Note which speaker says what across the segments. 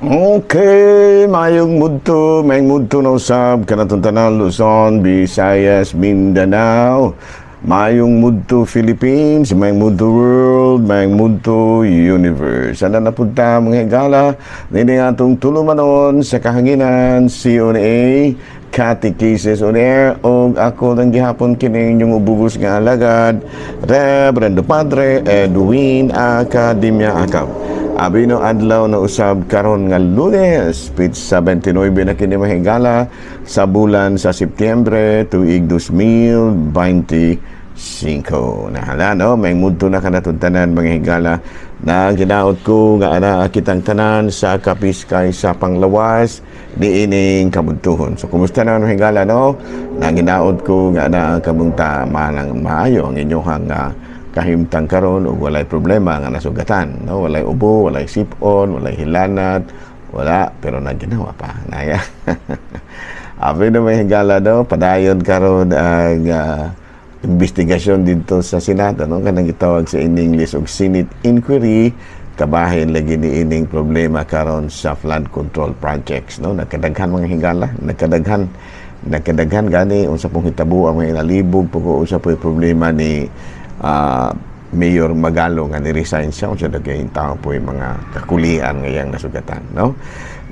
Speaker 1: Okay, mayong mudto na usab kanatong tanan, Luzon, Visayas, Mindanao. Mayong mudto, Philippines, mayong mudto, world, mayong mudto, universe. Sana napunta, mga higala, nini atong tulumanon sa kahanginan, CONA, Catechesis on Air, og ako nang gihapon kini inyong ubugos nga alagad, Reverendo Padre Edwin Academia Acab. Abino adlaw na usab karon nga Lunes, pitsa 29 na kini, mahigala, sa bulan sa Setyembre, tuig 2025. Nahala no, may mudto na kanatong tanan, mga higala, na ginaot ko nga ana kitang tanan sa kapiskay sa panglawas niining kabuntuhon. So kumusta na, mga higala, no? Na ginaot ko nga ana kabunta manang maayo ang inyong kahimtang karon ug walay problema nga nasugatan, no? Walay ubo, walay sipon, walay hilanat, wala, pero naginawa pa naya. Abi na may higala, no, padayon karon ang investigasyon dito sa Senado, no, kanang gitawag sa in English og Senate inquiry, kabahin lagi ni ining problema karon sa flood control projects, no? Nagkadaghan, mga higala, nagkadaghan gani unsa pong hitabo ang mga inalibog po, unsa po problema ni Mayor Magalo nga ni-resign siya, unsa dagay tao po yung mga kakulian ngayang nasugatan, no?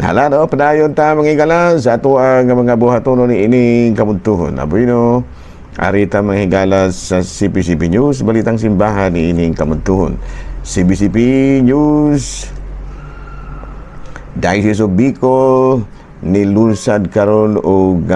Speaker 1: Nahala no, padayon ta, mga higala, sa ato ang mga buhatono ni ining kamuntuhon. Abuino, arita, mga higala, sa CPCP News, balitang simbahan ni ining kamuntuhon. CBCP News, Diocese of Bicol nilunsad karon og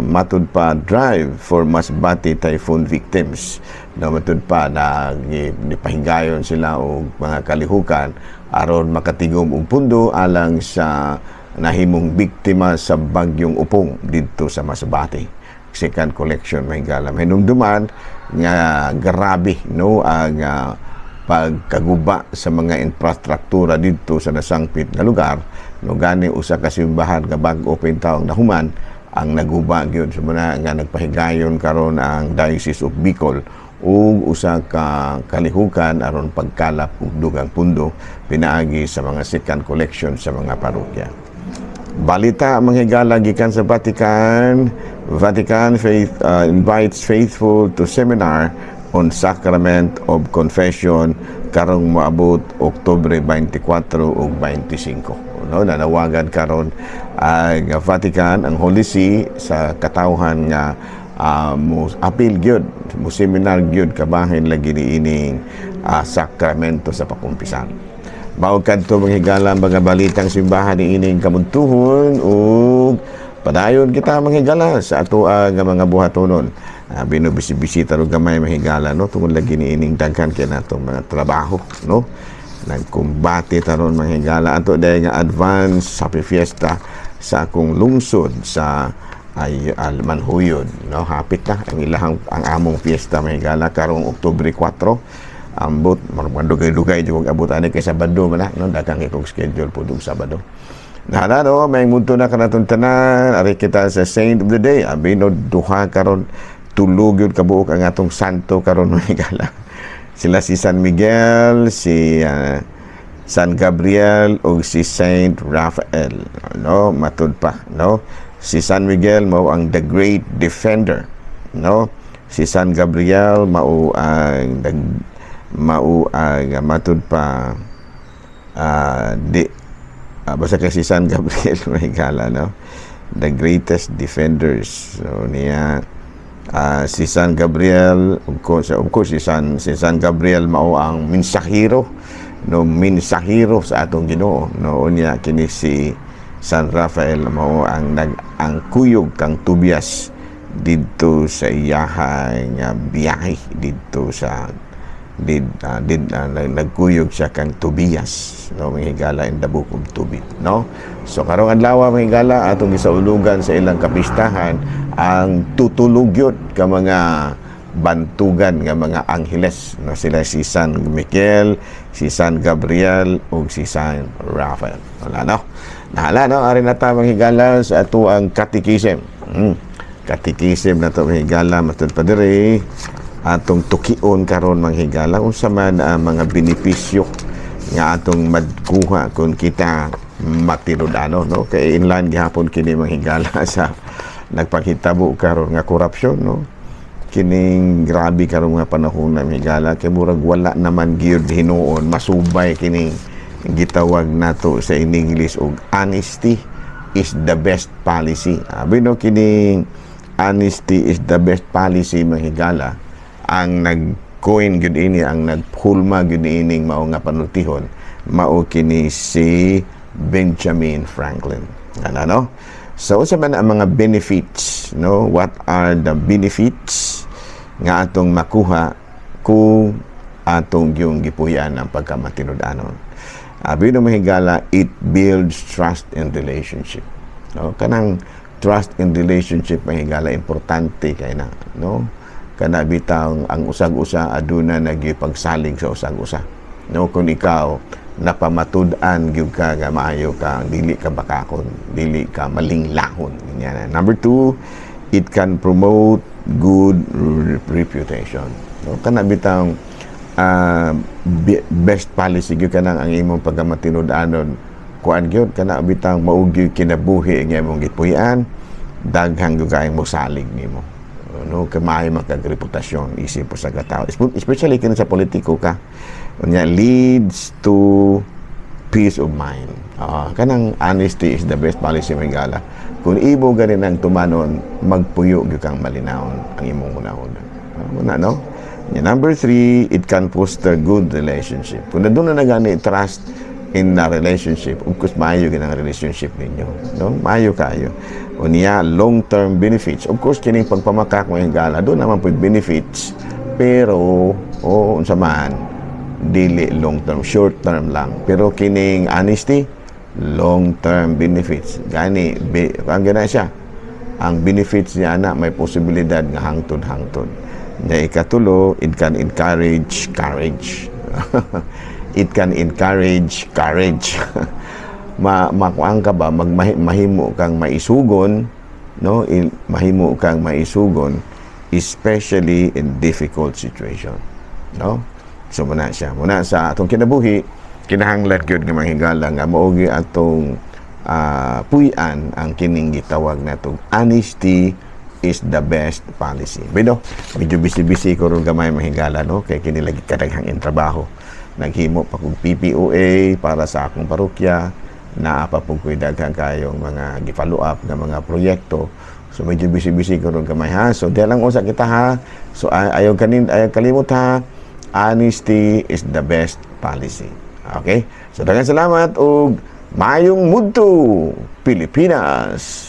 Speaker 1: matud pa drive for Masbate typhoon victims. No, matud pa na nipahingayon sila og mga kalihukan aron makatigom og pundo alang sa nahimong biktima sa bagyong Upong didto sa Masbate. Second collection, may galam. Hinumduman nga grabe no ang pagkaguba sa mga infrastruktura didto sa nasangpit nga lugar, no? Gani usa ka simbahan nga bag-o pa taong nahuman ang naguba gyud. So muna nga nagpahigayon karon ang Diocese of Bicol ug usa ka kalihukan aron pagkalap og dugang pundo pinaagi sa mga second collection sa mga parokya. Balita, mga higala, gikan sa Vatican. Vatican faith invites faithful to seminar on Sacrament of Confession karong moabot Oktubre 24 ug 25. No, nanawagan karon ang Vatican, ang Holy See, sa katawhan nga mo apil gyud, mo seminar gyud kabahin lagi niining sakramento sa pagkumpisal. Mao kadto, mga higala, mga balitang simbahan ni ining kamuntuhon ug padayon kita, mga higala, sa ato nga mga buhatonon. Binubisi-bisita ro gamay, mga higala, no, tungod lagi ni ining daghan kay natong mga trabaho, no? Nagkumbate taron, mga higala. Ato dahil nga advance happy fiesta sa akong lungsod sa ay Almanhuyod, no? Hapit na ang ilahang ang among fiesta, mga higala, karong Oktubre 4. Ambot marang dugay-dugay jud abot ani kay Sabado man na, no? Daghang kay schedule po dug Sabado. Nahala no, may mundo na kanatong tanan. Ari kita sa Saint of the Day. Abi no, duha karon, tulog yun kabuok ang atong santo karon, mga higala. Sila si San Miguel, si San Gabriel ug si Saint Raphael, no? Matud pa, no, si San Miguel mao ang the great defender, no? Si San Gabriel mao ang matud pa di basta kay si San Gabriel, may gala, no, the greatest defenders. So niya si San Gabriel, of course si San Gabriel mao ang mensahero, no, mensahero sa atong Ginoo, no? Unya kini si San Rafael mao ang nag ang kuyog kang Tobias didto sa iyahang biyahe didto sa did did nagkuyog siya kang Tobias, no, mga higala, in the Book of Tobit, no? So karong adlaw, mga higala, atong gisaulugan sa ilang kapistahan ang tutulugyot ka mga bantugan nga mga angheles, no? Sila si San Miguel, si San Gabriel ug si San Rafael. Wala no, nahala no, ari na ta, mga higala, sa ato ang catechism. Catechism na to, mga higala. Matud pa diri atong tukion karon, mga higala, unsa man ang mga benepisyo nga atong madkuha kung kita matinud-anon, no? Kay inline gihapon kini, mga higala, sa nagpanghitabo karon nga korupsyon, no? Kining grabe karon nga panahon na, higala, kay murag wala naman gyud hinuon masubay kining gitawag nato sa in English og "honesty is the best policy". Abi no, kining "honesty is the best policy", mga higala, ang nag-coin gyud ini, ang nagpulma gyud ining mao nga panultihon, mao kini si Benjamin Franklin. Ano, no? So unsa man ang mga benefits, no? What are the benefits nga atong makuha kung atong yung gipuy-an ang pagkamatinud-anon? Abi no, mga higala, it builds trust in relationship. No? Kanang trust in relationship, mga higala, importante kay na, no? Kana bitang ang usag-usa aduna nagipagsalig sa usag-usa. No, kung ikaw napamatud-an gyud ka nga maayo ka, dili ka bakakon, dili ka malinglahon. Ganyan. Number two, it can promote good reputation. No, kana bitang best policy gyud kanang ang imong pagkamatinud-anon, kuan gyud kana bitang mao gyud kinabuhi nga imong gipuy-an, daghang gyud kayong mosalig nimo, no? Kay maayo man kag reputasyon isip sa katao, especially kini sa politiko ka. Unya, leads to peace of mind. Kanang "honesty is the best policy", mga higala, kung imo gani nang tumanon, magpuyo gyud kang malinawon ang imong hunahuna. Muna, no? Yeah, number three, it can foster good relationship. Kung doon na gani trust in a relationship, of course, maayo gyud ang relationship ninyo. No? Maayo kayo. Unya, long-term benefits. Of course, kining pagpamakak, mga higala, doon naman po benefits. Pero, oh, unsa man, dili long term, short term lang. Pero kining honesty, long term benefits. Gani, ang gana siya. Ang benefits niya na may posibilidad nga hangtod-hangtod. Nya ikatulo, it can encourage courage. It can encourage courage. Makuang ka ba, mahimo kang maisugon, no? Mahimo kang maisugon, especially in difficult situation, no? So muna siya. Muna sa atong kinabuhi, kinahanglan gyud nga, mga higala, nga mao gyud atong puy-an ang kining gitawag natong "honesty is the best policy". Bido, medyo busy-busy ko ron gamay, mga higala, no? Kay kini lagi kadaghang trabaho. Naghimo pa kog PPOA para sa akong parokya, naa pa pud ko'y daghang kayong mga gi-follow up nga mga proyekto. So medyo busy-busy ko ron gamay, ha. So diha lang usa kita, ha. So ayaw kanin ayaw kalimot ha. "Honesty is the best policy." Okay? So daghang salamat ug maayong mudto, Pilipinas.